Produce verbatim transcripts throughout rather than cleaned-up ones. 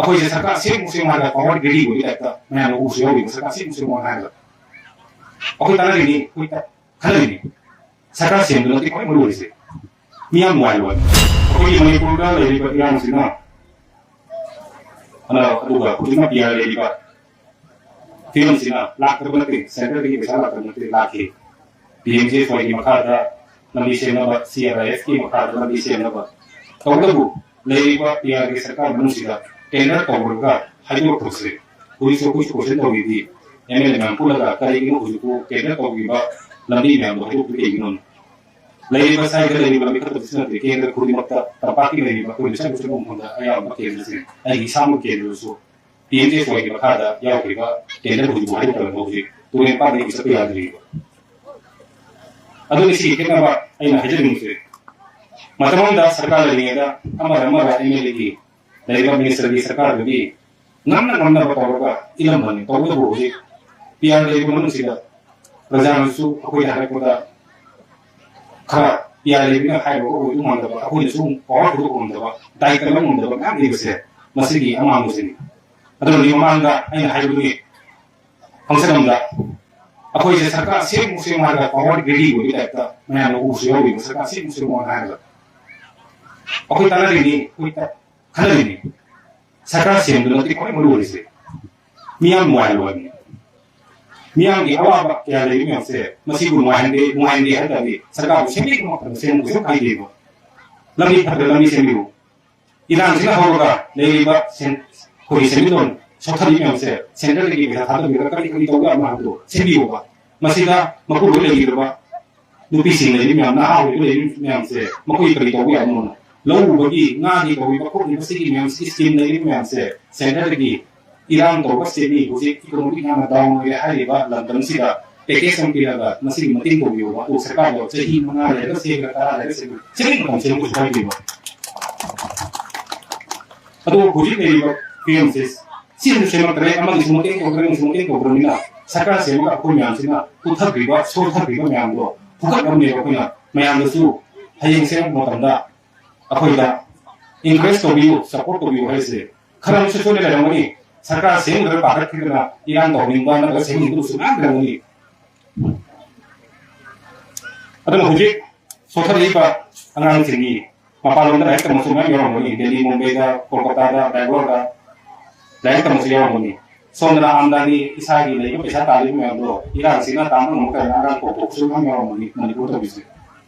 ꯑꯩꯈꯣꯏꯁꯦ ꯁꯔꯀꯥꯔ ꯁꯦꯝꯃꯨ ꯁꯦꯝꯃꯨ ꯍꯥꯏꯔꯒ ꯄꯋꯥꯔ ꯒ꯭ꯔꯤꯗꯤ ꯑꯣꯏꯕ ꯇꯥꯏꯞꯇ ꯃꯌꯥꯝꯅ ꯎꯕꯁꯨ ꯌꯥꯎꯔꯤꯕ, ꯁꯔꯀꯥꯔ ꯁꯦꯝꯃꯨ ꯁꯦꯝꯃꯨ ꯍꯥꯏꯔꯒ꯫ ꯑꯩꯈꯣꯏ ꯇꯥꯟꯅꯔꯤꯅꯤ, ꯑꯩꯈꯣꯏ ꯇ- ꯈꯟꯅꯔꯤꯅꯤ꯫ ꯁꯔꯀꯥꯔ ꯁꯦꯝꯕꯗꯨ ꯅꯠꯇꯦ ꯈ꯭ꯋꯥꯏ ꯃꯔꯨ ꯑꯣꯏꯔꯤꯁꯦ꯫ ꯃꯤꯌꯥꯝ ꯅꯨꯡꯉꯥꯏꯔꯣꯏ꯫ ꯑꯩꯈꯣꯏꯒꯤ ꯃꯅꯤꯄꯨꯔꯗ ꯂꯩꯔꯤꯕ ꯏꯔꯥꯡꯁꯤꯅ, ꯑꯗꯨꯒ ꯍꯧꯖꯤꯛꯅ ꯄꯤ ꯑꯥꯔ ꯂꯩꯔꯤꯕ ꯐꯤꯕꯝꯁꯤꯅ ꯂꯥꯛꯇꯕ ꯅꯠꯇꯦ, ꯁꯦꯟꯇꯔꯗꯒꯤ ꯄꯩꯁꯥ ꯂꯥꯛꯇꯕ ꯅꯠꯇꯦ, ꯂꯥꯛꯈꯤ꯫ ꯄꯤ ꯑꯦꯝ ꯖꯤ ꯑꯦꯁ ꯋꯥꯏꯒꯤ ꯃꯈꯥꯗ ꯂꯝꯕꯤ ꯁꯦꯝꯅꯕ, ꯁꯤ ꯑꯥꯔ ꯑꯥꯏ ꯑꯦꯐꯀꯤ ꯃꯈꯥꯗ ꯂꯝꯕꯤ ꯁꯦꯝꯅꯕ꯫ ꯇꯧꯕꯇꯕꯨ ꯂꯩꯔꯤꯕ ꯄꯤ ꯑꯥꯔꯒꯤ ꯁꯔꯀꯥꯔ ꯃꯅꯨꯡꯁꯤꯗ ꯇꯦꯟꯗꯔ ꯇꯧꯔꯒ ꯍꯥꯏꯗꯣꯔꯛꯄꯁꯦ ꯍꯧꯖꯤꯛꯁꯨ ꯑꯩꯈꯣꯏꯁꯨ ꯀꯣꯏꯁꯟ ꯇꯧꯔꯤꯗꯤ, ꯑꯦꯝ ꯑꯦꯜ ꯑꯦ ꯃꯌꯥꯝ ꯄꯨꯜꯂꯒ ꯀꯔꯤꯒꯤꯅꯣ ꯍꯧꯖꯤꯛꯄꯨ ꯇꯦꯟꯗꯔ ꯇꯧꯈꯤꯕ ꯂꯝꯕꯤ ꯃꯌꯥꯝꯗꯣ ꯍꯥꯏꯗꯣꯛꯇ꯭ꯔꯤ ꯀꯩꯒꯤꯅꯣ? ꯂꯩꯔꯤꯕ ꯁ꯭ꯋꯥꯏꯗ ꯂꯩꯔꯤꯕ ꯂꯝꯕꯤ ꯈꯛꯇꯗꯁꯨ ꯅꯠꯇꯦ, ꯀꯦꯟꯗ꯭ꯔ ꯈꯨꯗꯤꯡꯃꯛꯇ, ꯇꯝꯄꯥꯛꯀꯤ ꯂꯩꯔꯤꯕ ꯑꯩꯈꯣꯏ ꯃꯤꯁꯛ ꯃꯤꯁꯛ ꯃꯐꯝꯗ ꯑꯌꯥꯝꯕ ꯀꯦꯟꯗ꯭ꯔꯁꯦ, ꯑꯩꯒꯤ ꯏꯁꯥꯃꯛ ꯀꯦꯟꯗ꯭ꯔꯁꯨ ꯄꯤ ꯑꯦꯝ ꯖꯤ ꯑꯦꯁ ꯋꯥꯏꯒꯤ ꯃꯈꯥꯗ ꯌꯥꯎꯈ꯭ꯔꯤꯕ ꯇꯦꯟꯗꯔ ꯍꯧꯖꯤꯛ ꯍꯥꯏꯗꯣꯛꯇꯅ ꯍꯧꯖꯤꯛ ꯇꯨꯔꯦꯟ ꯄꯥꯟꯗꯒꯤ ꯆꯠꯄ ꯌꯥꯗ꯭ꯔꯤꯕ꯫ ꯑꯗꯨꯅꯤ ꯁꯤꯒꯤ ꯈꯦꯠꯅꯕ ꯑꯩꯅ ꯍꯥꯏꯖꯅꯤꯡꯕꯁꯦ꯫ ꯃꯇꯝ ꯑꯃꯗ ꯁꯔꯀꯥꯔ ꯂꯩꯔꯤꯉꯩꯗ ꯑꯃꯔ ꯑꯃꯔ ꯑꯦꯝ ꯑꯦꯜ ꯑꯦꯒꯤ ꯂꯩꯔꯤꯕ ꯃꯤꯅꯤꯁꯇꯔꯒꯤ ꯁꯔꯀꯥꯔꯗꯨꯒꯤ ꯉꯝꯅ ꯉꯝꯅꯕ ꯇꯧꯔꯒ ꯏꯜꯂꯝꯕꯅꯤ꯫ ꯇꯧꯕꯇꯕꯨ ꯍꯧꯖꯤꯛ ꯄꯤ ꯑꯥꯔ ꯂꯩꯕ ꯃꯅꯨꯡꯁꯤꯗ ꯄ꯭ꯔꯖꯥꯅꯁꯨ ꯑꯩꯈꯣꯏꯗ ꯍꯥꯏꯔꯛꯄꯗ ꯈꯔ ꯄꯤ ꯑꯥꯔ ꯂꯩꯕꯅ ꯍꯥꯏꯕ ꯑꯣꯏꯕ ꯉꯝꯗꯕ, ꯑꯩꯈꯣꯏꯅꯁꯨ ꯄꯋꯥꯔ ꯄꯨꯊꯣꯛꯄ ꯉꯝꯗꯕ, ꯗꯥꯏꯇ ꯂꯧꯕ ꯉꯝꯗꯕ ꯃꯌꯥꯝ ꯂꯩꯕꯁꯦ ꯃꯁꯤꯒꯤ ꯑꯃꯥꯡꯕꯁꯤꯅꯤ꯫ ꯑꯗꯨꯅ ꯃꯃꯥꯡꯗ ꯑꯩꯅ ꯍꯥꯏꯕꯗꯨꯒꯤ ꯐꯪꯁꯟ ꯑꯃꯗ ꯑꯩꯈꯣꯏꯁꯦ ꯁꯔꯀꯥꯔ ꯁꯦꯝꯃꯨ ꯁꯦꯝꯃꯨ ꯍꯥꯏꯔꯒ ꯄꯋꯥꯔ ꯒ꯭ꯔꯤꯗꯤ ꯑꯣꯏꯕ ꯇꯥꯏꯞꯇ ꯃꯌꯥꯝꯅ ꯎꯕꯁꯨ ꯌꯥꯎꯔꯤꯕ, ꯁꯔꯀꯥꯔ ꯁꯦꯝꯃꯨ ꯁꯦꯝꯃꯨ ꯍꯥꯏꯔꯒ꯫ ꯑꯩꯈꯣꯏ ꯇꯥꯟꯅꯔꯤꯅꯤ, ꯑꯩꯈꯣꯏ ꯇ- ꯈꯟꯅꯔꯤꯅꯤ꯫ ꯁꯔꯀꯥꯔ ꯁꯦꯝꯕꯗꯨ ꯅꯠꯇꯦ ꯈ꯭ꯋꯥꯏ ꯃꯔꯨ ꯑꯣꯏꯔꯤꯁꯦ꯫ ꯃꯤꯌꯥꯝ ꯅꯨꯡꯉꯥꯏꯍꯜꯂꯣ ꯍꯥꯏꯕꯅꯤ꯫ ꯃꯤꯌꯥꯝꯒꯤ ꯑꯋꯥꯕ ꯀꯌꯥ ꯂꯩꯔꯤ ꯃꯌꯥꯝꯁꯦ ꯃꯁꯤꯕꯨ ꯅꯨꯡꯉꯥꯏꯍꯟꯒꯦ, ꯅꯨꯡꯉꯥꯏꯍꯟꯒꯦ ꯍꯥꯏ ꯇꯥꯔꯗꯤ ꯁꯔꯀꯥꯔꯕꯨ ꯁꯦꯝꯕꯤꯕ ꯃꯇꯝꯗ ꯁꯦꯝꯕ ꯀꯩꯁꯨ ꯀꯥꯏꯗꯦꯕ꯫ ꯂꯝꯕꯤ ꯐꯠꯇ꯭ꯔ ꯂꯝꯕꯤ ꯁꯦꯝꯕꯤꯌꯨ꯫ ꯏꯔꯥꯡꯁꯤꯅ ꯍꯧꯔꯒ ꯂꯩꯔꯤꯕ ꯁꯦꯟ-, ꯑꯩꯈꯣꯏꯒꯤ ꯁꯦꯟꯃꯤꯠꯂꯣꯟ ꯁꯣꯠꯊꯔꯤ ꯃꯌꯥꯝꯁꯦ ꯁꯦꯟꯇꯔꯗꯒꯤ ꯄꯩꯁꯥ ꯊꯥꯗꯕꯤꯔꯒ ꯀꯔꯤ ꯀꯔꯤ ꯇꯧꯕ ꯌꯥꯕꯅꯣ ꯍꯥꯏꯕꯗꯣ ꯁꯦꯝꯕꯤꯌꯣꯕ꯫ ꯃꯁꯤꯗ ꯃꯄꯨꯔꯣꯏꯕ ꯂꯩꯈꯤꯗ꯭ꯔꯕ ꯅꯨꯄꯤꯁꯤꯡ ꯂꯩꯔꯤ ꯃꯌꯥꯝ, ꯅꯍꯥ ꯑꯣꯏꯔꯤꯕ ꯂꯩꯔꯤ ꯃꯌꯥꯝꯁꯦ ꯃꯈꯣꯏ ꯀꯔꯤ ꯇꯧꯕ ꯌꯥꯕꯅꯣ? ꯂꯧ ꯎꯕꯒꯤ, ꯉꯥꯒꯤ ꯇꯧꯔꯤꯕ ꯈꯣꯠꯂꯤꯕ ꯁꯤꯒꯤ ꯃꯌꯥꯝꯁꯤꯒꯤ ꯁ꯭ꯀꯤꯝ ꯂꯩꯔꯤꯕ ꯃꯌꯥꯝꯁꯦ ꯁꯦꯟꯇꯔꯗꯒꯤ ꯏꯔꯥꯡ ꯇꯧꯕ ꯁ꯭ꯇꯦꯠꯅꯤ, ꯍꯧꯖꯤꯛ ꯏꯀꯣꯅꯣꯃꯤꯛ ꯌꯥꯝꯅ ꯗꯥꯎꯟ ꯑꯣꯏꯔꯦ ꯍꯥꯏꯔꯤꯕ ꯂꯝꯗꯝꯁꯤꯗ ꯄꯦꯀꯦꯖ ꯑꯃ ꯄꯤꯔꯒ ꯃꯁꯤꯒꯤ ꯃꯇꯦꯡ ꯇꯧꯕꯤꯌꯣꯕ꯫ ꯑꯗꯨ ꯁꯔꯀꯥꯔꯗꯣ ꯆꯍꯤ ꯃꯉꯥ ꯂꯩꯔꯒ ꯁꯦꯝꯒꯦꯔꯥ, ꯇꯔꯥ ꯂꯩꯔꯒ ꯁꯦꯝꯒꯦꯔꯥ, ꯁꯦꯝꯅꯤꯡꯕ ꯃꯇꯝ ꯁꯦꯝꯕ ꯀꯩꯁꯨ ꯀꯥꯏꯗꯦꯕ꯫ ꯑꯗꯨꯕꯨ ꯍꯧꯖꯤꯛ ꯂꯩꯔꯤꯕ ꯐꯤꯕꯝꯁꯦ ꯁꯤꯁꯨ ꯁꯦꯝꯃꯛꯇ꯭ꯔꯦ, ꯑꯃꯒꯤꯁꯨ ꯃꯇꯦꯡ ꯇꯧꯗ꯭ꯔꯦ, ꯑꯃꯒꯤꯁꯨ ꯃꯇꯦꯡ ꯇꯧꯗ꯭ꯔꯕꯅꯤꯅ ꯁꯔꯀꯥꯔ ꯁꯦꯝꯃꯒ ꯑꯩꯈꯣꯏ ꯃꯌꯥꯝꯁꯤꯅ ꯄꯨꯊꯈ꯭ꯔꯤꯕ, ꯁꯣꯛꯊꯈ꯭ꯔꯤꯕ ꯃꯌꯥꯝꯗꯣ ꯐꯨꯒꯠꯅꯕꯅꯦꯕ ꯑꯩꯈꯣꯏꯅ ꯃꯌꯥꯝꯗꯁꯨ ꯍꯌꯦꯡ ꯁꯦꯝꯃꯛꯄ ꯃꯇꯝꯗ ꯑꯩꯈꯣꯏꯗ ꯏꯟꯀꯔꯦꯖ ꯇꯧꯕꯤꯌꯨ, ꯁꯞꯄꯣꯔꯠ ꯇꯧꯕꯤꯌꯨ ꯍꯥꯏꯁꯦ꯫ ꯈꯔ ꯑꯃꯁꯨ ꯁꯣꯏꯅ ꯂꯩꯔꯝꯒꯅꯤ꯫ ꯁꯔꯀꯥꯔ ꯁꯦꯝꯒꯗ꯭ꯔꯥ ꯄꯥꯈꯠꯈꯤꯗꯅ ꯏꯔꯥꯡ ꯇꯧꯅꯤꯡꯕ ꯅꯠꯇ꯭ꯔꯒ ꯁꯦꯝꯅꯤꯡꯗꯕꯁꯨ ꯃꯌꯥꯝ ꯂꯩꯔꯝꯒꯅꯤ꯫ ꯑꯗꯨꯅ ꯍꯧꯖꯤꯛ ꯁꯣꯊꯔꯛꯏꯕ ꯑꯉꯥꯡꯁꯤꯡꯒꯤ ꯃꯄꯥꯟꯂꯣꯝꯗ ꯂꯥꯏꯔꯤꯛ ꯇꯝꯕꯁꯨ ꯃꯌꯥꯝ ꯌꯥꯎꯔꯝꯒꯅꯤ꯫ ꯗꯦꯜꯂꯤ, ꯃꯨꯝꯕꯩꯗ, ꯀꯣꯜꯀꯇꯥꯗ, ꯕꯦꯡꯒ꯭ꯂꯣꯔꯗ ꯂꯥꯏꯔꯤꯛ ꯇꯝꯕꯁꯨ ꯌꯥꯎꯔꯝꯒꯅꯤ꯫ ꯁꯣꯝꯗꯅ ꯑꯥꯝꯗꯥꯅꯤ, ꯏꯁꯥꯒꯤ ꯂꯩꯕ ꯄꯩꯁꯥ ꯇꯥꯜꯂꯤꯕ ꯃꯌꯥꯝꯗꯣ ꯏꯔꯥꯡꯁꯤꯅ ꯇꯥꯟꯕ ꯉꯝꯃꯛꯇꯗꯅ ꯑꯉꯥꯡ ꯀꯣꯛꯊꯣꯛꯄꯁꯨ ꯃꯌꯥꯝ ꯌꯥꯎꯔꯝꯒꯅꯤ ꯃꯅꯤꯄꯨꯔ ꯇꯧꯔꯤꯁꯦ꯫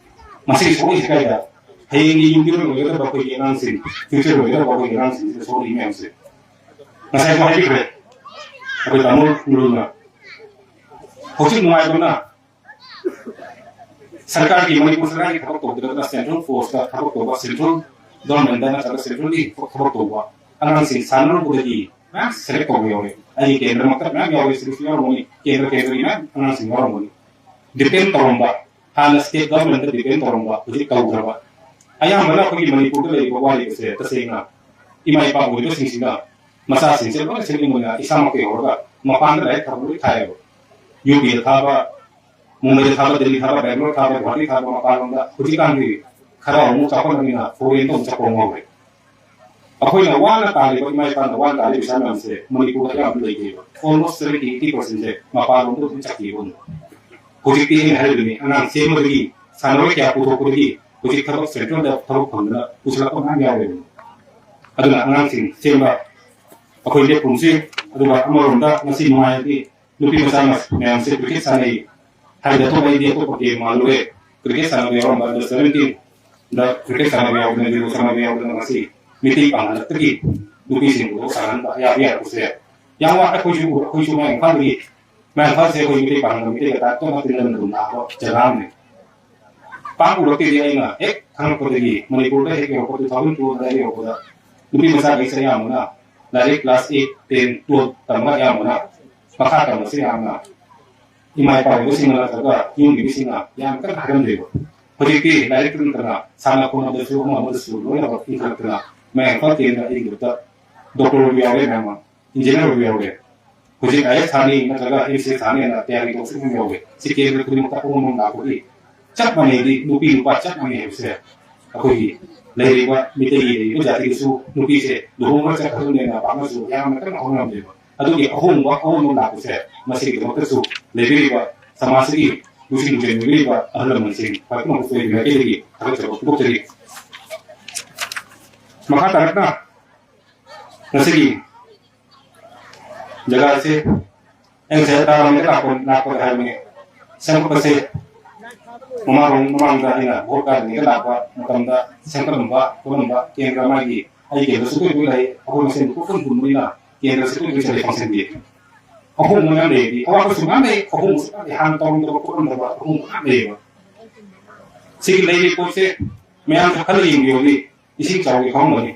ꯃꯁꯤꯒꯤ ꯁꯣꯛꯂꯤꯁꯦ ꯀꯥꯏꯗ? ꯍꯌꯦꯡꯒꯤ ꯌꯨꯝꯕꯤꯔꯣꯜ ꯑꯣꯏꯒꯗꯕ ꯑꯩꯈꯣꯏꯒꯤ ꯑꯉꯥꯡꯁꯤꯡ, ꯐ꯭ꯌꯨꯆꯔ ꯑꯣꯏꯒꯗꯕ ꯑꯩꯈꯣꯏꯒꯤ ꯑꯉꯥꯡꯁꯤꯡꯁꯤꯗ ꯁꯣꯛꯂꯤ ꯃꯌꯥꯝꯁꯦ꯫ ꯉꯁꯥꯏꯁꯨ ꯍꯥꯏꯕꯤꯈ꯭ꯔꯦ ꯑꯩꯈꯣꯏ ꯇꯥꯃꯣ ꯃꯔꯨꯞꯅ꯫ ꯍꯧꯖꯤꯛ ꯅꯨꯡꯉꯥꯏꯕꯅ ꯁꯔꯀꯥꯔꯒꯤ, ꯃꯅꯤꯄꯨꯔ ꯁꯔꯀꯥꯔꯒꯤ ꯊꯕꯛ ꯇꯧꯗ꯭ꯔꯒꯅ ꯁꯦꯟꯇ꯭ꯔꯦꯜ ꯐꯣꯔꯁꯇ ꯊꯕꯛ ꯇꯧꯕ, ꯁꯦꯟꯇ꯭ꯔꯦꯜ ꯒꯣꯔꯃꯦꯟꯗ ꯅꯠꯇ꯭ꯔꯒ ꯁꯦꯟꯇ꯭ꯔꯦꯜꯒꯤ ꯊꯕꯛ ꯇꯧꯕ ꯑꯉꯥꯡꯁꯤꯡ ꯁꯥꯟꯅꯔꯨꯕꯗꯒꯤ ꯃꯌꯥꯝ ꯁꯦꯂꯦꯛ ꯇꯧꯕ ꯌꯥꯎꯔꯦ꯫ ꯑꯩꯒꯤ ꯀꯦꯟꯗ꯭ꯔꯃꯛꯇ ꯃꯌꯥꯝ ꯌꯥꯎꯔꯦ, ꯁꯤꯗꯁꯨ ꯌꯥꯎꯔꯝꯒꯅꯤ, ꯀꯦꯟꯗ꯭ꯔ ꯀꯦꯟꯗ꯭ꯔꯒꯤ ꯃꯌꯥꯝ ꯑꯉꯥꯡꯁꯤꯡ ꯌꯥꯎꯔꯝꯒꯅꯤ꯫ ꯗꯤꯄꯦꯟ ꯇꯧꯔꯝꯕ, ꯍꯥꯟꯅ ꯁ꯭ꯇꯦꯠ ꯒꯣꯔꯃꯦꯟꯗ ꯗꯤꯄꯦꯟ ꯇꯧꯔꯝꯕ, ꯍꯧꯖꯤꯛ ꯇꯧꯗ꯭ꯔꯕ꯫ ꯑꯌꯥꯝꯕꯅ ꯑꯩꯈꯣꯏꯒꯤ ꯃꯅꯤꯄꯨꯔꯗ ꯂꯩꯔꯤꯕ ꯋꯥꯔꯤꯕꯁꯦ ꯇꯁꯦꯡꯅ ꯏꯃꯥ ꯏꯄꯥ ꯑꯣꯏꯔꯤꯕꯁꯤꯡꯁꯤꯅ ꯃꯆꯥꯁꯤꯡꯁꯦ ꯂꯣꯏꯅ ꯁꯦꯝꯅꯤꯡꯕꯅ ꯏꯁꯥꯃꯛꯇꯒꯤ ꯍꯧꯔꯒ ꯃꯄꯥꯟꯗ ꯂꯥꯏꯔꯤꯛ ꯊꯥꯕ ꯂꯣꯏ ꯊꯥꯏꯌꯦꯕ꯫ ꯌꯨ ꯄꯤꯗ ꯊꯥꯕ, ꯃꯨꯝꯕꯩꯗ ꯊꯥꯕ, ꯗꯦꯜꯂꯤ ꯊꯥꯕ, ꯕꯦꯡꯒ꯭ꯂꯣꯔ ꯊꯥꯕ, ꯒꯨꯋꯥꯍꯥꯇꯤ ꯊꯥꯕ, ꯃꯄꯥꯟꯂꯣꯝꯗ ꯍꯧꯖꯤꯛꯀꯥꯟꯗꯤ ꯈꯔ ꯑꯃꯨꯛ ꯆꯥꯎꯈꯠꯂꯕꯅꯤꯅ ꯐꯣꯔꯦꯟꯗ ꯑꯃꯨꯛ ꯆꯠꯄ ꯍꯧꯔꯦ꯫ ꯑꯩꯈꯣꯏꯅ ꯋꯥꯅ ꯇꯥꯜꯂꯤꯕ, ꯏꯃꯥ ꯏꯄꯥꯅ ꯋꯥꯅ ꯇꯥꯜꯂꯤꯕ ꯄꯩꯁꯥ ꯃꯌꯥꯝꯁꯦ ꯃꯅꯤꯄꯨꯔꯗ ꯑꯌꯥꯝꯕ ꯂꯩꯇꯦꯕ꯫ Almost seventy eighty percent ꯁꯦ ꯃꯄꯥꯟꯂꯣꯝꯗ ꯑꯗꯨꯝ ꯆꯠꯈꯤꯕ ꯑꯣꯏꯅ꯫ ꯍꯧꯖꯤꯛꯇꯤ ꯑꯩꯅ ꯍꯥꯏꯔꯤꯕꯅꯤ, ꯑꯉꯥꯡ ꯁꯦꯝꯕꯗꯒꯤ, ꯁꯥꯟꯅꯔꯣꯏ ꯀꯌꯥ ꯄꯨꯊꯣꯛꯄꯗꯒꯤ ꯍꯧꯖꯤꯛ ꯊꯕꯛ ꯁꯦꯟꯇ꯭ꯔꯦꯜꯗ ꯊꯕꯛ ꯐꯪꯗꯅ ꯄꯨꯁꯤꯜꯂꯛꯄ ꯃꯌꯥꯝ ꯌꯥꯎꯔꯦꯕ꯫ ꯑꯗꯨꯅ ꯑꯉꯥꯡꯁꯤꯡ ꯁꯦꯝꯕ ꯑꯩꯈꯣꯏ ꯂꯦꯞꯄꯨꯝꯁꯤ꯫ ꯑꯗꯨꯒ ꯑꯃꯔꯣꯝꯗ ꯉꯁꯤ ꯅꯨꯡꯉꯥꯏꯔꯗꯤ ꯅꯨꯄꯤ ꯃꯆꯥ ꯃꯌꯥꯝꯁꯦ ꯀ꯭ꯔꯤꯀꯦꯠ ꯁꯥꯟꯅꯩ ꯍꯥꯏꯕꯗ ꯊꯣꯛꯂꯛꯏꯗꯤ ꯑꯇꯣꯞꯄ ꯒꯦꯝ ꯃꯥꯜꯂꯨꯔꯦ꯫ ꯀ꯭ꯔꯤꯀꯦꯠ ꯁꯥꯟꯅꯕ ꯌꯥꯎꯔꯝꯕ under seventeen ꯗ ꯀ꯭ꯔꯤꯀꯦꯠ ꯁꯥꯟꯅꯕ ꯌꯥꯎꯗꯅ, ꯌꯨ ꯁꯥꯟꯅꯕ ꯌꯥꯎꯗꯅ ꯉꯁꯤ ꯃꯤꯇꯩ ꯄꯥꯡꯒꯜꯂꯛꯇꯒꯤ ꯅꯨꯄꯤꯁꯤꯡꯕꯨ ꯁꯥꯟꯅꯍꯟꯕ ꯌꯥꯕ ꯌꯥꯔꯛꯄꯁꯦ ꯌꯥꯝ ꯋꯥ-, ꯑꯩꯈꯣꯏꯁꯨ, ꯑꯩꯈꯣꯏꯁꯨ ꯃꯌꯥꯝ ꯏꯝꯐꯥꯜꯗꯒꯤ, ꯃꯌꯥꯝ ꯏꯝꯐꯥꯜꯁꯦ ꯑꯩꯈꯣꯏ ꯃꯤꯇꯩ ꯄꯥꯡꯒꯜ, ꯃꯤꯇꯩꯒ ꯇꯥꯏꯞꯇ ꯑꯃ ꯇꯤꯟꯅꯗꯅ ꯑꯗꯨꯝ ꯂꯥꯛꯑꯕ ꯖꯒꯥ ꯑꯃꯅꯤ꯫ ꯄꯥꯛ ꯎꯔꯛꯇꯦꯗꯤ ꯑꯩꯅ ꯍꯦꯛ ꯈꯪꯉꯛꯄꯗꯒꯤ, ꯃꯅꯤꯄꯨꯔꯗ ꯍꯦꯛ ꯌꯧꯔꯛꯄ two thousand two ꯑꯗꯨꯗ ꯌꯧꯔꯛꯄꯗ ꯅꯨꯄꯤ ꯃꯆꯥꯈꯩꯁꯦ ꯑꯌꯥꯝꯕꯅ ꯂꯥꯏꯔꯤꯛ class eight, ten, twelve ꯇꯝꯕ ꯑꯌꯥꯝꯕꯅ ꯃꯈꯥ ꯇꯝꯕꯁꯦ ꯌꯥꯝꯅ ꯏꯃꯥ ꯏꯄꯥ ꯑꯣꯏꯕꯁꯤꯡꯅ ꯅꯠꯇ꯭ꯔꯒ ꯌꯨꯝꯒꯤ ꯃꯤꯁꯤꯡꯅ ꯌꯥꯝ ꯀꯟꯅ ꯍꯥꯏꯔꯝꯗꯦꯕ꯫ ꯍꯧꯖꯤꯛꯇꯤ ꯂꯥꯏꯔꯤꯛꯇ ꯅꯠꯇꯅ ꯁꯥꯟꯅ ꯈꯣꯠꯅꯕꯗꯁꯨ ꯑꯃ ꯑꯃꯗꯁꯨ ꯂꯣꯏꯅꯃꯛ ꯏꯟꯈꯠꯂꯛꯇꯅ ꯃꯌꯥꯝ ꯏꯝꯐꯥꯜ ꯀꯦꯟꯗ꯭ꯔ ꯑꯩꯒꯤ ꯒ꯭ꯔꯨꯞꯇ ꯗꯣꯛꯇꯔ ꯑꯣꯏꯕ ꯌꯥꯎꯔꯦ, ꯃꯌꯥꯝ ꯑꯃ ꯏꯟꯖꯤꯅꯤꯌꯔ ꯑꯣꯏꯕ ꯌꯥꯎꯔꯦ꯫ ꯍꯧꯖꯤꯛ ꯑꯥꯏ ꯑꯦꯁ ꯊꯥꯅꯤ ꯅꯠꯇ꯭ꯔꯒ ꯑꯦꯝ ꯁꯤ ꯑꯦꯁ ꯊꯥꯅꯤꯅ ꯇꯌꯥꯔꯤ ꯇꯧꯕꯁꯨ ꯑꯗꯨꯝ ꯌꯥꯎꯔꯦ꯫ ꯁꯤ ꯀꯦꯟꯗ꯭ꯔ ꯈꯨꯗꯤꯡꯃꯛꯇ ꯑꯍꯣꯡꯕ ꯑꯃ ꯂꯥꯛꯄꯒꯤ ꯆꯞ ꯃꯥꯟꯅꯩꯗꯤ ꯅꯨꯄꯤ ꯅꯨꯄꯥ ꯆꯞ ꯃꯥꯟꯅꯩ ꯍꯥꯏꯕꯁꯦ ꯑꯩꯈꯣꯏꯒꯤ ꯂꯩꯔꯤꯕ ꯃꯤꯇꯩꯒꯤ ꯂꯩꯔꯤꯕ ꯖꯥꯇꯤꯒꯤꯁꯨ ꯅꯨꯄꯤꯁꯦ ꯂꯨꯍꯣꯡꯕ ꯆꯠꯈ꯭ꯔꯕꯅꯤꯅ ꯄꯥꯛꯅꯁꯨ ꯌꯥꯝꯅ ꯀꯟꯅ ꯍꯣꯠꯅꯔꯝꯗꯦꯕ꯫ ꯑꯗꯨꯒꯤ ꯑꯍꯣꯡꯕ ꯑꯍꯣꯡꯕ ꯂꯥꯛꯄꯁꯦ ꯃꯁꯤꯒꯤꯗꯃꯛꯇꯁꯨ ꯂꯩꯕꯤꯔꯤꯕ ꯁꯃꯥꯖꯁꯤꯒꯤ ꯂꯨꯆꯤꯡ ꯂꯨꯆꯤꯡꯕꯤꯔꯤꯕ ꯑꯍꯜ ꯂꯃꯟꯁꯤꯡ ꯈ꯭ꯋꯥꯏ ꯄꯨꯝꯅꯃꯛꯁꯨ ꯑꯩꯒꯤ ꯃꯥꯏꯀꯩꯗꯒꯤ ꯊꯥꯒꯠꯆꯕ ꯐꯣꯡꯗꯣꯛꯆꯔꯤ꯫ ꯃꯈꯥ ꯇꯥꯔꯛꯅ ꯉꯁꯤꯒꯤ ꯖꯒꯥ ꯑꯁꯤ ꯑꯩ ꯉꯁꯥꯏ ꯇꯥꯔꯝꯃꯦ, ꯂꯥꯛꯄ ꯂꯥꯛꯄꯗ ꯍꯥꯏꯕꯅꯤ꯫ ꯁꯦꯝꯒꯠꯄꯁꯦ ꯃꯃꯥꯡ ꯃꯃꯥꯡꯗ ꯑꯩꯅ ꯚꯣꯠ ꯀꯥꯗ꯭ꯔꯤꯉꯩꯗ ꯂꯥꯛꯄ ꯃꯇꯝꯗ ꯁꯦꯝꯒꯠꯂꯝꯕ ꯈꯣꯠꯂꯝꯕ ꯀꯦꯟꯗ꯭ꯔ ꯃꯥꯒꯤ ꯑꯩ ꯀꯦꯟꯗ꯭ꯔꯁꯨ ꯇꯣꯏ ꯇꯣꯏ ꯂꯩ꯫ ꯑꯩꯈꯣꯏ ꯃꯁꯦꯟ ꯄꯨꯟ ꯄꯨꯟꯕꯅꯤꯅ ꯀꯦꯟꯗ꯭ꯔꯁꯨ ꯇꯣꯏ ꯇꯣꯏ ꯆꯠꯂꯦ ꯐꯪꯁꯟꯒꯤ꯫ ꯑꯍꯣꯡꯕ ꯃꯌꯥꯝ ꯂꯩꯔꯗꯤ ꯑꯋꯥꯕꯁꯨ ꯃꯌꯥꯝ ꯂꯩ꯫ ꯑꯍꯣꯡꯕꯁꯨ ꯃꯌꯥꯝ ꯂꯩ꯫ ꯍꯥꯟꯅ ꯇꯧꯔꯝꯗꯕ ꯈꯣꯠꯂꯝꯗꯕ ꯑꯍꯣꯡꯕ ꯃꯌꯥꯝ ꯂꯩꯌꯦꯕ꯫ ꯁꯤꯒꯤ ꯂꯩꯔꯤꯕ ꯄꯣꯠꯁꯦ ꯃꯌꯥꯝꯁꯨ ꯈꯜꯂ ꯌꯦꯡꯕꯤꯌꯣ꯫ ꯏꯁꯤꯡ ꯆꯥꯎꯕꯒꯤ ꯈꯪꯉꯝꯒꯅꯤ꯫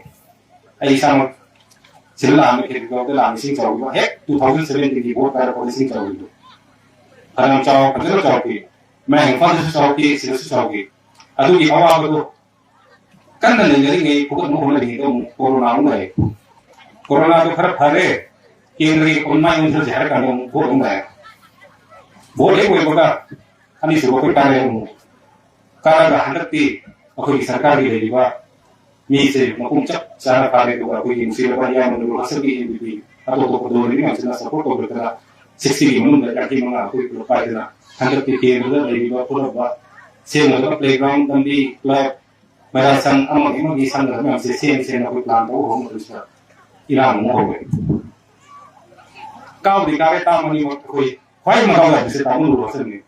ꯑꯩ ꯏꯁꯥꯃꯛ ꯁꯤꯗ ꯂꯥꯛꯑꯝꯃꯤ, ꯀꯦꯄꯤꯇꯦꯜꯗ ꯂꯥꯛꯑꯝꯃꯤ ꯏꯁꯤꯡ ꯆꯥꯎꯕ ꯍꯦꯛ two thousand seventeen ꯒꯤ ꯚꯣꯠ ꯀꯥꯔꯛꯄꯗ ꯏꯁꯤꯡ ꯆꯥꯎꯕꯗꯣ꯫ ꯐꯅꯌꯥꯝ ꯆꯥꯎ-, ꯐꯖꯅ ꯆꯥꯎꯈꯤ꯫ ꯃꯌꯥꯡ ꯏꯝꯐꯥꯜꯗꯁꯨ ꯆꯥꯎꯈꯤ, ꯁꯤꯗꯁꯨ ꯆꯥꯎꯈꯤ꯫ ꯑꯗꯨꯒꯤ ꯑꯋꯥꯕꯗꯣ ꯀꯟꯅ ꯅꯩꯅꯔꯤꯉꯩ ꯐꯨꯒꯠꯅꯕ ꯍꯣꯠꯅꯔꯤꯉꯩꯗ ꯑꯃꯨꯛ ꯀꯣꯔꯣꯅꯥ ꯑꯃꯨꯛ ꯂꯥꯛꯑꯦ꯫ ꯀꯣꯔꯣꯅꯥꯗꯣ ꯈꯔ ꯐꯔꯦ, ꯀꯦꯟꯗ꯭ꯔꯒꯤ ꯈꯨꯟ ꯃꯥꯏ ꯑꯣꯟꯁꯤꯜꯂꯁꯦ ꯍꯥꯏꯔ ꯀꯥꯟꯗ ꯑꯃꯨꯛ ꯚꯣꯠ ꯑꯃꯨꯛ ꯂꯥꯛꯑꯦ꯫ ꯚꯣꯠ ꯍꯦꯛ ꯂꯣꯏꯕꯒ ꯑꯅꯤꯁꯨꯕ ꯑꯩꯈꯣꯏ ꯀꯥꯔꯦ ꯑꯃꯨꯛ꯫ ꯀꯥꯔꯒ ꯍꯟꯗꯛꯇꯤ ꯑꯩꯈꯣꯏꯒꯤ ꯁꯔꯀꯥꯔꯒꯤ ꯂꯩꯔꯤꯕ ꯃꯤꯁꯦ ꯃꯄꯨꯡ ꯆꯞ ꯆꯥꯅ ꯐꯥꯔꯦ꯫ ꯑꯗꯨꯒ ꯑꯩꯈꯣꯏꯒꯤ ꯅꯨꯡꯁꯤꯔꯕ ꯏꯌꯥꯝꯕ ꯅꯨꯔꯨꯜ ꯍꯁꯟꯒꯤ ꯑꯦꯝ ꯕꯤ ꯄꯤ ꯑꯇꯣꯞ ꯑꯇꯣꯞꯄ ꯗꯣꯜ ꯃꯌꯥꯝꯁꯤꯅ ꯁꯄꯣꯔꯠ ꯇꯧꯔꯛꯇꯅ sixty ꯒꯤ ꯃꯅꯨꯡꯗ ꯌꯥꯡꯈꯩ ꯃꯉꯥ ꯑꯩꯈꯣꯏ ꯄꯨꯂꯞ ꯄꯥꯏꯗꯅ ꯍꯟꯗꯛꯀꯤ ꯀꯦꯟꯗ꯭ꯔꯗ ꯂꯩꯔꯤꯕ ꯄꯨꯂꯞ ꯁꯦꯝꯒꯗꯕ playground, ꯂꯝꯕꯤ, club, ꯃꯩꯔꯥ ꯁꯪ ꯑꯃꯒꯤ ꯑꯃꯒꯤ ꯁꯪꯒꯗꯕ ꯃꯌꯥꯝꯁꯦ ꯁꯦꯝ ꯁꯦꯝꯅ ꯑꯩꯈꯣꯏ plan ꯇꯧꯕ ꯍꯧꯕ ꯃꯇꯝꯁꯤꯗ ꯏꯔꯥꯡ ꯑꯃꯨꯛ ꯍꯧꯔꯦ꯫ ꯀꯥꯕꯨꯗꯤ ꯀꯥꯔꯦ, ꯇꯥꯡ ꯑꯅꯤꯃꯛ ꯑꯩꯈꯣꯏ ꯈ꯭ꯋꯥꯏ ꯃꯗꯥꯎ ꯌꯥꯗ꯭ꯔꯤꯁꯦ ꯇꯥꯃꯣ ꯅꯨꯔꯨꯜ ꯍꯁꯟꯅꯤ꯫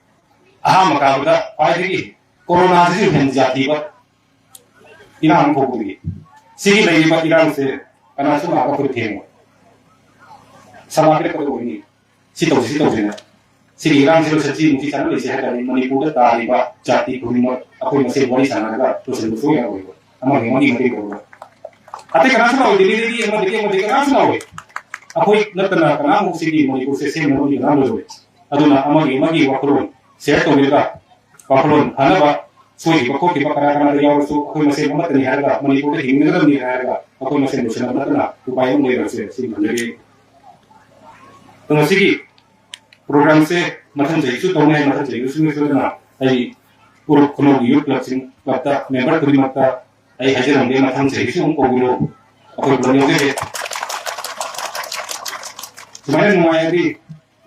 ꯑꯍꯥꯟꯕ ꯀꯥꯕꯗ ꯈ꯭ꯋꯥꯏꯗꯒꯤ ꯀꯣꯔꯣꯅꯥꯁꯤꯁꯨ ꯍꯦꯟꯅ ꯖꯥꯇꯤꯕ ꯏꯔꯥꯡ ꯑꯃ ꯊꯣꯛꯄꯗꯒꯤ ꯁꯤꯒꯤ ꯂꯩꯔꯤꯕ ꯏꯔꯥꯡꯁꯦ ꯀꯅꯥꯁꯨ ꯂꯥꯛꯑꯒ ꯑꯩꯈꯣꯏ ꯊꯦꯡꯉꯣꯏ꯫ ꯁꯃꯥ ꯄꯤꯔꯛꯄꯗ ꯑꯣꯏꯅꯤ꯫ ꯁꯤ ꯇꯧꯁꯤ, ꯁꯤ ꯇꯧꯁꯤꯅ꯫ ꯁꯤꯒꯤ ꯏꯔꯥꯡꯁꯤ ꯂꯣꯏꯁꯤꯟꯁꯤ, ꯅꯨꯡꯁꯤ ꯆꯥꯟꯅ ꯂꯩꯁꯤ ꯍꯥꯏ ꯇꯥꯔꯗꯤ ꯃꯅꯤꯄꯨꯔꯗ ꯇꯥꯔꯤꯕ ꯖꯥꯇꯤ ꯈꯨꯗꯤꯡꯃꯛ ꯑꯩꯈꯣꯏ ꯃꯁꯦꯟ ꯋꯥꯔꯤ ꯁꯥꯟꯅꯔꯒ ꯂꯣꯏꯁꯤꯟꯕ ꯁꯨꯡꯌꯥ ꯌꯥꯔꯣꯏꯕ꯫ ꯑꯃꯒꯤ ꯑꯃꯒꯤ ꯃꯇꯦꯡ ꯇꯧꯔꯒ꯫ ꯑꯇꯩ ꯀꯅꯥꯁꯨ ꯂꯥꯛꯑꯣꯏ, ꯗꯤꯜꯂꯤꯗꯒꯤ ꯑꯃꯗꯒꯤ ꯑꯃꯗꯒꯤ ꯀꯅꯥꯁꯨ ꯂꯥꯛꯑꯣꯏ꯫ ꯑꯩꯈꯣꯏ ꯅꯠꯇꯅ ꯀꯅꯥꯃꯨꯛ ꯁꯤꯒꯤ ꯃꯅꯤꯄꯨꯔꯁꯦ ꯁꯦꯝꯅꯕ ꯃꯤ ꯀꯅꯥꯝ ꯂꯩꯔꯣꯏ꯫ ꯑꯗꯨꯅ ꯑꯃꯒꯤ ꯑꯃꯒꯤ ꯋꯥꯈꯜꯂꯣꯟ share ꯇꯧꯕꯤꯔꯒ ꯋꯥꯈꯜꯂꯣꯟ ꯐꯅꯕ, ꯁꯣꯏꯈꯤꯕ ꯈꯣꯠꯈꯤꯕ ꯀꯅꯥ ꯀꯅꯥꯗ ꯌꯥꯎꯔꯁꯨ ꯑꯩꯈꯣꯏ ꯃꯁꯦꯟ ꯑꯃꯠꯇꯅꯤ ꯍꯥꯏꯔꯒ ꯃꯅꯤꯄꯨꯔꯗ ꯍꯤꯡꯃꯤꯟꯅꯒꯗꯕꯅꯤ ꯍꯥꯏꯔꯒ ꯑꯩꯈꯣꯏ ꯃꯁꯦꯟ ꯂꯣꯏꯁꯤꯟꯅꯕ ꯅꯠꯇꯅ ꯎꯄꯥꯏ ꯑꯃ ꯂꯩꯔꯣꯏꯁꯦ ꯁꯤ ꯊꯝꯖꯒꯦ꯫ ꯑꯗꯣ ꯉꯁꯤꯒꯤ programꯁꯦ ꯃꯊꯪ ꯆꯍꯤꯁꯨ ꯇꯧꯅꯤ ꯍꯥꯏ, ꯃꯊꯪ ꯆꯍꯤꯁꯨ ꯁꯨꯡꯁꯣꯏ ꯁꯣꯏꯗꯅ ꯑꯩ ꯎꯔꯨꯞ ꯈꯨꯅꯧꯒꯤ youth clubꯁꯤꯡ clubꯇ member ꯈꯨꯗꯤꯡꯃꯛꯇ ꯑꯩ ꯍꯥꯏꯖꯔꯝꯒꯦ, ꯃꯊꯪ ꯆꯍꯤꯁꯨ ꯑꯃꯨꯛ ꯀꯧꯕꯤꯔꯣ, ꯑꯩꯈꯣꯏ ꯄꯨꯂꯞ ꯌꯥꯎꯖꯒꯦ꯫ ꯁꯨꯃꯥꯏꯅ ꯅꯨꯡꯉꯥꯏꯔꯗꯤ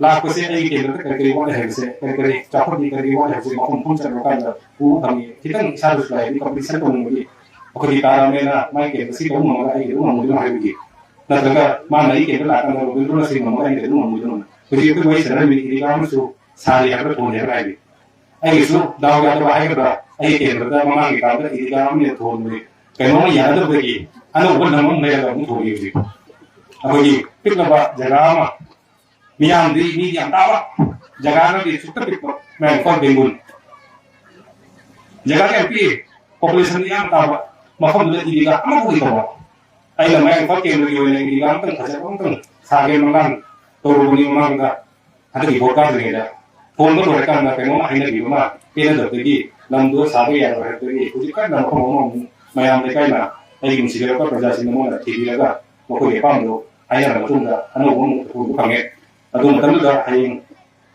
ꯂꯥꯛꯄꯁꯦ ꯑꯩꯒꯤ ꯀꯦꯟꯗ꯭ꯔꯗ ꯀꯔꯤ ꯀꯔꯤ ꯋꯥꯠꯂꯤ ꯍꯥꯏꯕꯁꯦ, ꯀꯔꯤ ꯀꯔꯤ ꯆꯥꯎꯈꯠꯂꯤ, ꯀꯔꯤ ꯀꯔꯤ ꯋꯥꯠꯂꯤ ꯍꯥꯏꯕꯁꯦ ꯃꯐꯝ ꯃꯐꯝ ꯆꯠꯂꯨꯔꯀꯥꯟꯗ ꯎꯕ ꯐꯪꯉꯤ꯫ ꯈꯤꯇꯪ ꯏꯁꯥꯗꯁꯨ ꯂꯥꯛꯑꯗꯤ ꯀꯝꯄꯤꯇꯤꯁꯟ ꯇꯧꯅꯤꯡꯕꯒꯤ, ꯑꯩꯈꯣꯏꯒꯤ ꯇꯥꯔꯝꯃꯦꯅ ꯃꯥꯒꯤ ꯀꯦꯟꯗ꯭ꯔ ꯁꯤ ꯇꯧꯕ ꯉꯝꯃꯒ ꯑꯩꯒꯤ ꯑꯗꯨꯝ ꯉꯝꯃꯣꯏꯗꯣꯏꯅꯣ ꯍꯥꯏꯕꯒꯤ, ꯅꯠꯇ꯭ꯔꯒ ꯃꯥꯅ ꯑꯩꯒꯤ ꯀꯦꯟꯗ꯭ꯔ ꯂꯥꯛꯀꯥꯟꯗ ꯔꯣꯕꯤꯟꯗ꯭ꯔꯣꯅ ꯁꯤ ꯉꯝꯃꯒ ꯑꯩꯅ ꯑꯗꯨꯝ ꯉꯝꯃꯣꯏꯗꯣꯏꯅꯣ꯫ ꯍꯧꯖꯤꯛ ꯑꯩꯈꯣꯏ ꯋꯥꯔꯤ ꯁꯥꯟꯅꯔꯝꯃꯤꯅꯤ, ꯏꯗꯤꯒꯥ ꯑꯃꯁꯨ ꯁꯥꯔꯤ ꯍꯥꯏꯕ꯭ꯔꯥ ꯊꯣꯜꯂꯤ ꯍꯥꯏꯕ꯭ꯔꯥ ꯍꯥꯏꯕꯤ꯫ ꯑꯩꯒꯤꯁꯨ ꯗꯥꯎ ꯌꯥꯗꯕ ꯍꯥꯏꯒꯗ꯭ꯔꯥ, ꯑꯩꯒꯤ ꯀꯦꯟꯗ꯭ꯔꯗ ꯃꯃꯥꯡꯒꯤ ꯀꯥꯟꯗ ꯏꯗꯤꯒꯥ ꯑꯃꯅ ꯊꯣꯟꯕꯅꯤ꯫ ꯀꯩꯅꯣꯝꯃ ꯌꯥꯅꯗꯕꯗꯒꯤ ꯑꯅꯧꯕ ꯂꯝ ꯑꯃ ꯂꯩꯔꯒ ꯑꯃꯨꯛ ꯊꯣꯟꯕꯤ ꯍꯧꯖꯤꯛ꯫ ꯑꯩꯈꯣꯏꯒꯤ ꯄꯤꯛꯂꯕ ꯖꯒꯥ ꯑꯃ, ꯃꯤꯌꯥꯝꯗꯤ ꯃꯤꯗꯤ ꯌꯥꯝ ꯇꯥꯕ, ꯖꯒꯥꯅꯗꯤ ꯁꯨꯛꯇ ꯄꯤꯛꯄ, ꯃꯌꯥꯝ ꯏꯝꯐꯥꯜ ꯕꯦꯡꯒꯨꯜ꯫ ꯖꯒꯥ ꯌꯥꯝ ꯄꯤꯛꯏ, ꯄꯣꯄꯨꯂꯦꯁꯟꯗꯤ ꯌꯥꯝ ꯇꯥꯕ, ꯃꯐꯝꯗꯨꯗ ꯏꯗꯤꯒꯥ ꯑꯃꯐꯥꯎ ꯂꯩꯇꯕ꯫ ꯑꯩꯅ ꯃꯌꯥꯡ ꯏꯝꯐꯥꯜ ꯀꯦꯟꯗ꯭ꯔꯒꯤ ꯑꯣꯏꯅ ꯏꯗꯤꯒꯥ ꯑꯃꯇꯪ ꯐꯖꯕ ꯑꯃꯇꯪ ꯁꯥꯒꯦ ꯃꯃꯥꯡ ꯇꯧꯔꯨꯕꯅꯤ ꯃꯃꯥꯡꯗ꯫ ꯍꯟꯗꯛꯀꯤ ꯚꯣꯠ ꯀꯥꯗ꯭ꯔꯤꯉꯩꯗ ꯐꯣꯟꯗ ꯂꯣꯏꯔꯀꯥꯟꯗ ꯀꯩꯅꯣꯝ ꯍꯥꯏꯅꯈꯤꯕ ꯑꯃ ꯄꯦꯟꯅꯗꯕꯗꯒꯤ ꯂꯝꯗꯣ ꯁꯥꯕ ꯌꯥꯔꯣꯏ ꯍꯥꯏꯕꯗꯒꯤ ꯍꯧꯖꯤꯛ ꯀꯟꯅ ꯃꯐꯝ ꯑꯃꯃꯨꯛ ꯃꯌꯥꯝ ꯂꯩꯀꯥꯏꯅ ꯑꯩꯒꯤ ꯅꯨꯡꯁꯤꯖꯔꯛꯄ ꯄ꯭ꯔꯖꯥꯁꯤꯡꯅ ꯃꯣꯏꯅ ꯊꯤꯕꯤꯔꯒ ꯃꯈꯣꯏꯒꯤ ꯑꯄꯥꯝꯕꯗꯣ ꯍꯥꯏꯅꯔ ꯃꯇꯨꯡꯗ ꯑꯅꯧꯕ ꯑꯃꯨꯛ ꯊꯣꯛꯄ ꯐꯪꯉꯦ꯫ ꯑꯗꯨ ꯃꯇꯝꯗꯨꯗ ꯍꯌꯦꯡ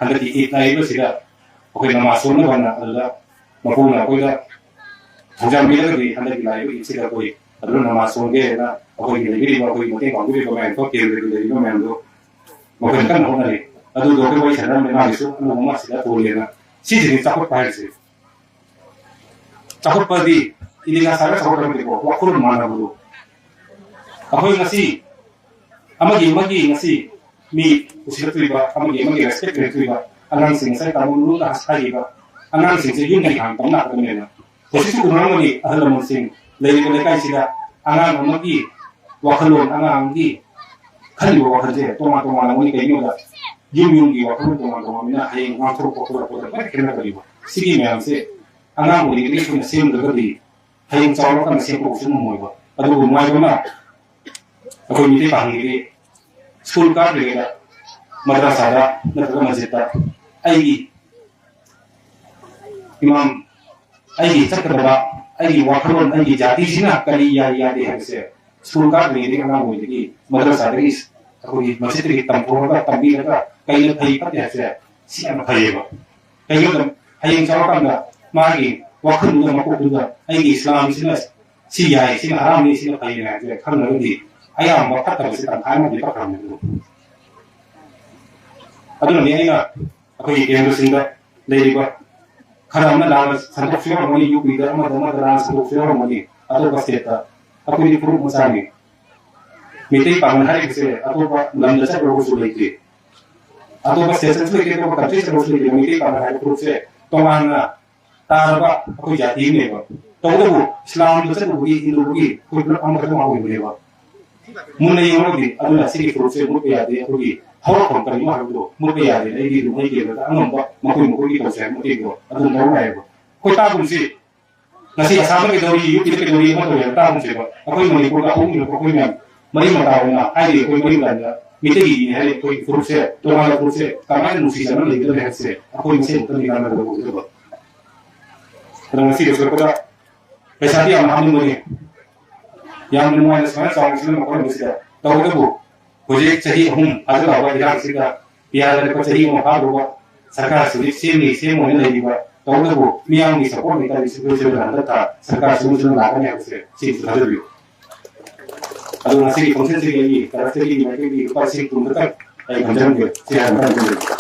ꯍꯟꯗꯛꯀꯤ ꯏꯗ ꯂꯥꯛꯏꯕꯁꯤꯗ ꯑꯩꯈꯣꯏ ꯅꯃꯥꯖ ꯁꯣꯟꯅꯕꯅ ꯑꯗꯨꯗ ꯃꯄꯨꯅ ꯑꯩꯈꯣꯏꯗ ꯊꯧꯖꯥꯟꯕꯤꯔꯒꯗꯤ ꯍꯟꯗꯛꯀꯤ ꯂꯥꯛꯏꯕ ꯏꯗꯁꯤꯗ ꯑꯩꯈꯣꯏ ꯑꯗꯨꯅ ꯅꯃꯥꯖ ꯁꯣꯟꯒꯦꯅ ꯑꯩꯈꯣꯏꯒꯤ ꯂꯩꯕꯤꯔꯤꯕ, ꯑꯩꯈꯣꯏꯒꯤ ꯃꯇꯦꯡ ꯄꯥꯡꯕꯤꯔꯤꯕ ꯃꯌꯥꯝ ꯏꯝꯐꯥꯜ ꯀꯦꯟꯗ꯭ꯔꯒꯤ ꯂꯩꯔꯤꯕ ꯃꯌꯥꯝꯗꯣ ꯃꯈꯣꯏꯅ ꯀꯟꯅ ꯍꯣꯠꯅꯔꯤ꯫ ꯑꯗꯨꯗꯣ ꯑꯩꯈꯣꯏ ꯋꯥꯔꯤ ꯁꯥꯟꯅꯔꯝꯕꯅꯤ, ꯃꯥꯒꯤꯁꯨ ꯑꯅꯧꯕ ꯑꯃ ꯁꯤꯗ ꯊꯣꯛꯂꯦꯅ꯫ ꯁꯤꯁꯤꯅꯤ ꯆꯥꯎꯈꯠꯄ ꯍꯥꯏꯔꯤꯁꯦ꯫ ꯆꯥꯎꯈꯠꯄꯗꯤ ꯏꯗꯤꯒꯥ ꯁꯥꯒ ꯆꯥꯎꯈꯠꯄ ꯅꯠꯇꯦꯀꯣ, ꯋꯥꯈꯜꯂꯣꯟ ꯃꯥꯟꯅꯕꯗꯣ꯫ ꯑꯩꯈꯣꯏ ꯉꯁꯤ ꯑꯃꯒꯤ ꯑꯃꯒꯤ ꯉꯁꯤ ꯃꯤ ꯎꯁꯤꯠꯇ꯭ꯔꯤꯕ, ꯑꯃꯒꯤ ꯑꯃꯒꯤ ꯔꯦꯁꯄꯦꯛ ꯂꯩꯇ꯭ꯔꯤꯕ ꯑꯉꯥꯡꯁꯤꯡ ꯉꯁꯥꯏ ꯇꯥꯃꯣ ꯂꯨꯅ ꯍꯥꯏꯈꯤꯕ ꯑꯉꯥꯡꯁꯤꯡꯁꯦ ꯌꯨꯝꯗꯒꯤ ꯍꯥꯟꯅ ꯇꯧ ꯂꯥꯛꯀꯗꯕꯅꯦꯅ꯫ ꯍꯧꯖꯤꯛꯁꯨ ꯎꯅꯔꯝꯒꯅꯤ ꯑꯍꯜ ꯂꯃꯟꯁꯤꯡ ꯂꯩꯔꯤꯕ ꯂꯩꯀꯥꯏꯁꯤꯗ ꯑꯉꯥꯡ ꯑꯃꯒꯤ ꯋꯥꯈꯜꯂꯣꯟ, ꯑꯉꯥꯡꯒꯤ ꯈꯜꯂꯤꯕ ꯋꯥꯈꯜꯁꯦ ꯇꯣꯉꯥꯟ ꯇꯣꯉꯥꯟꯅ ꯑꯃꯅꯤ꯫ ꯀꯩꯒꯤꯅꯣꯗ ꯌꯨꯝ ꯌꯨꯝꯒꯤ ꯋꯥꯈꯜꯂꯣꯟ ꯇꯣꯉꯥꯟ ꯇꯣꯉꯥꯟꯕꯅꯤꯅ ꯍꯌꯦꯡ ꯉꯥꯡꯊꯣꯔꯛꯄ ꯈꯣꯠꯂꯛꯄꯗ ꯂꯣꯏꯅ ꯈꯦꯠꯅꯔꯛꯀꯅꯤꯕ꯫ ꯁꯤꯒꯤ ꯃꯌꯥꯝꯁꯦ ꯑꯉꯥꯡ ꯑꯣꯏꯔꯤꯉꯩꯗꯒꯤ ꯑꯩꯈꯣꯏꯅ ꯁꯦꯝꯗ꯭ꯔꯒꯗꯤ ꯍꯌꯦꯡ ꯆꯥꯎꯔꯀꯥꯟꯗ ꯁꯦꯝꯗꯣꯛꯄꯁꯨ ꯉꯝꯃꯣꯏꯕ꯫ ꯑꯗꯨꯕꯨ ꯅꯨꯡꯉꯥꯏꯕ ꯑꯃ ꯑꯩꯈꯣꯏ ꯃꯤꯇꯩ ꯄꯥꯡꯒꯜꯒꯤ ꯁ꯭ꯀꯨꯜ ꯀꯥꯗ꯭ꯔꯤꯉꯩꯗ ꯃꯗ꯭ꯔꯁꯥꯗ ꯅꯠꯇ꯭ꯔꯒ ꯃꯁꯖꯤꯠꯇ ꯑꯩꯒꯤ ꯏꯃꯥꯝ, ꯑꯩꯒꯤ ꯆꯠꯀꯗꯕ, ꯑꯩꯒꯤ ꯋꯥꯈꯜꯂꯣꯟ, ꯑꯩꯒꯤ ꯖꯥꯇꯤꯁꯤꯅ ꯀꯔꯤ ꯌꯥꯏ ꯌꯥꯗꯦ ꯍꯥꯏꯕꯁꯦ ꯁ꯭ꯀꯨꯜ ꯀꯥꯗ꯭ꯔꯤꯉꯩꯗꯒꯤ ꯑꯉꯥꯡ ꯑꯣꯏꯗꯒꯤ ꯃꯗ꯭ꯔꯁꯥꯗꯒꯤ ꯑꯩꯈꯣꯏꯒꯤ ꯃꯁꯖꯤꯠꯇꯒꯤ ꯇꯝꯊꯣꯛꯑꯒ ꯇꯝꯕꯤꯔꯒ ꯀꯩꯅ ꯐꯩ ꯐꯠꯇꯦ ꯍꯥꯏꯕꯁꯦ ꯁꯤ ꯌꯥꯝꯅ ꯐꯩꯌꯦꯕ꯫ ꯀꯩꯒꯤꯅꯣꯗ ꯍꯌꯦꯡ ꯆꯥꯎꯔꯀꯥꯟꯗ ꯃꯥꯒꯤ ꯋꯥꯈꯜꯗꯨꯗ ꯃꯀꯣꯛꯇꯨꯗ ꯑꯩꯒꯤ ꯏꯁꯂꯥꯝꯁꯤꯅ ꯁꯤ ꯌꯥꯏ, ꯁꯤꯅ ꯍꯔꯥꯝꯅꯤ, ꯁꯤꯅ ꯐꯩ ꯍꯥꯏꯕꯁꯦ ꯈꯪꯉꯒꯗꯤ ꯑꯌꯥꯝꯕ ꯐꯠꯇꯕꯁꯦ ꯇꯪꯈꯥꯏ ꯑꯃꯗꯤ ꯐꯈ꯭ꯔꯕꯅꯤ꯫ ꯑꯗꯨꯅꯅꯤ ꯑꯩꯅ ꯑꯩꯈꯣꯏꯒꯤ ꯀꯦꯟꯗ꯭ꯔꯁꯤꯡꯗ ꯂꯩꯔꯤꯕ ꯈꯔ ꯑꯃꯅ ꯂꯥꯟꯅ ꯁꯟꯗꯣꯛꯁꯨ ꯌꯥꯎꯔꯝꯒꯅꯤ, ꯌꯨ ꯄꯤꯗ ꯑꯃꯗ ꯑꯃꯗ ꯂꯥꯟꯅ ꯁꯟꯗꯣꯛꯁꯨ ꯌꯥꯎꯔꯝꯒꯅꯤ꯫ ꯑꯇꯣꯞꯄ ꯁ꯭ꯇꯦꯠꯇ ꯑꯩꯈꯣꯏꯗꯤ ꯐꯨꯔꯨꯞ ꯃꯆꯥꯅꯤ꯫ ꯃꯩꯇꯩ ꯄꯥꯉꯜ ꯍꯥꯏꯔꯤꯕꯁꯦ ꯑꯇꯣꯞꯄ ꯂꯝꯗ ꯆꯠꯂꯨꯔꯒꯁꯨ ꯂꯩꯇꯦ, ꯑꯇꯣꯞꯄ ꯁ꯭ꯇꯦꯠꯇꯁꯨ ꯂꯩꯇꯦ, ꯑꯇꯣꯞꯄ ꯀꯟꯇ꯭ꯔꯤꯗꯁꯨ ꯂꯩꯇꯦ꯫ ꯃꯩꯇꯩ ꯄꯥꯉꯜ ꯍꯥꯏꯕ ꯐꯨꯔꯨꯞꯁꯦ ꯇꯣꯉꯥꯟꯅ ꯇꯥꯔꯕ ꯑꯩꯈꯣꯏ ꯖꯥꯇꯤ ꯑꯃꯅꯦꯕ꯫ ꯇꯧꯕꯇꯕꯨ ꯏꯁꯂꯥꯝꯗ ꯆꯠꯂꯨꯕꯒꯤ, ꯍꯤꯟꯗꯨꯒꯤ ꯑꯩꯈꯣꯏ ꯄꯨꯂꯞ ꯑꯃꯈꯛꯇꯪ ꯑꯣꯏꯕꯅꯦꯕ꯫ ꯃꯨꯟꯅ ꯌꯦꯡꯉꯨꯔꯗꯤ ꯑꯗꯨꯅ ꯁꯤꯒꯤ ꯐꯨꯔꯨꯞꯁꯦ ꯃꯨꯠꯄ ꯌꯥꯗꯦ꯫ ꯑꯩꯈꯣꯏꯒꯤ ꯍꯧꯔꯛꯐꯝ ꯀꯔꯤꯅꯣ ꯍꯥꯏꯕꯗꯣ ꯃꯨꯠꯄ ꯌꯥꯗꯦ꯫ ꯑꯩꯗꯤ ꯑꯗꯨꯝ ꯑꯩꯒꯤ ꯑꯉꯝꯕ ꯃꯈꯣꯏ ꯃꯈꯣꯏꯒꯤ ꯇꯧꯖꯩ ꯍꯥꯏꯕ ꯃꯇꯦꯡꯗꯣ ꯑꯗꯨꯝ ꯇꯧ ꯌꯥꯏꯑꯕ꯫ ꯑꯩꯈꯣꯏ ꯇꯥꯒꯨꯝꯁꯤ ꯉꯁꯤ ꯑꯁꯥꯝꯗ ꯀꯩꯗꯧꯔꯤ, ꯌꯨ ꯄꯤꯗ ꯀꯩꯗꯧꯔꯤ ꯑꯃ ꯇꯧꯔꯤ ꯍꯥꯏꯕ ꯇꯥꯒꯨꯝꯁꯦꯕ꯫ ꯑꯩꯈꯣꯏ ꯃꯅꯤꯄꯨꯔꯗ ꯍꯧꯈꯤꯕ ꯑꯩꯈꯣꯏ ꯃꯌꯥꯝ ꯃꯔꯤ ꯃꯇꯥ ꯑꯣꯏꯅ ꯍꯥꯏꯗꯤ ꯑꯩꯈꯣꯏ ꯃꯔꯤ ꯃꯇꯥꯗ ꯃꯤꯇꯩꯒꯤꯅꯤ ꯍꯥꯏꯔꯦ꯫ ꯑꯩꯈꯣꯏ ꯐꯨꯔꯨꯞꯁꯦ, ꯇꯣꯉꯥꯟꯕ ꯐꯨꯔꯨꯞꯁꯦ ꯀꯃꯥꯏꯅ ꯅꯨꯡꯁꯤꯆꯥꯟꯅꯅ ꯂꯩꯒꯗꯒꯦ ꯍꯥꯏꯕꯁꯦ ꯑꯩꯈꯣꯏ ꯃꯁꯦꯟ ꯑꯃꯠꯇ ꯉꯥꯡꯅꯒꯗꯕ ꯑꯣꯏꯒꯗꯕ꯫ ꯑꯗꯣ ꯉꯁꯤꯒꯤ ꯁꯣꯏꯔꯛꯄꯗ ꯄꯩꯁꯥꯗꯤ ꯌꯥꯝ ꯍꯥꯞꯅꯤꯡꯕꯅꯤ, ꯌꯥꯝꯅ ꯅꯨꯡꯉꯥꯏꯅ ꯁꯨꯃꯥꯏꯅ ꯆꯥꯎꯅ ꯁꯤꯟꯕ ꯃꯐꯝ ꯑꯁꯤꯗ꯫ ꯇꯧꯕꯇꯕꯨ ꯍꯧꯖꯤꯛ ꯆꯍꯤ ꯑꯍꯨꯝ ꯐꯥꯖꯤꯜꯂꯛꯑꯕ ꯏꯔꯥꯡꯁꯤꯗ, ꯄꯤꯌꯥꯗ ꯂꯨꯄꯥ ꯆꯍꯤ ꯑꯃ ꯐꯥꯗꯧꯕ ꯁꯔꯀꯥꯔꯁꯤꯗꯤ ꯁꯦꯝꯃꯤ ꯁꯦꯝꯃꯣꯏꯅ ꯂꯩꯔꯤꯕ꯫ ꯇꯧꯕꯇꯕꯨ ꯃꯤꯌꯥꯝꯒꯤ ꯁꯄꯣꯔꯠ ꯂꯩꯇꯥꯔꯗꯤ ꯁꯤꯛꯁꯇꯤ ꯁꯚꯦꯟ ꯍꯟꯗꯛ ꯊꯥ ꯁꯔꯀꯥꯔ ꯁꯤꯃꯁꯤꯅ ꯂꯥꯛꯀꯅꯤ ꯍꯥꯏꯕꯁꯦ ꯁꯤꯁꯨ ꯊꯥꯖꯕꯤꯌꯨ꯫ ꯑꯗꯣ ꯉꯁꯤꯒꯤ ꯐꯪꯁꯟꯁꯤꯒꯤ ꯑꯩꯒꯤ ꯇꯔꯐꯇꯒꯤ ꯃꯥꯏꯀꯩꯗꯒꯤ ꯂꯨꯄꯥ ꯂꯤꯁꯤꯡ ꯀꯨꯟ ꯈꯛꯇꯪ ꯑꯩ ꯊꯝꯖꯔꯝꯒꯦ꯫ ꯁꯤ ꯍꯥꯟꯅ ꯊꯝꯖꯔꯒꯦ꯫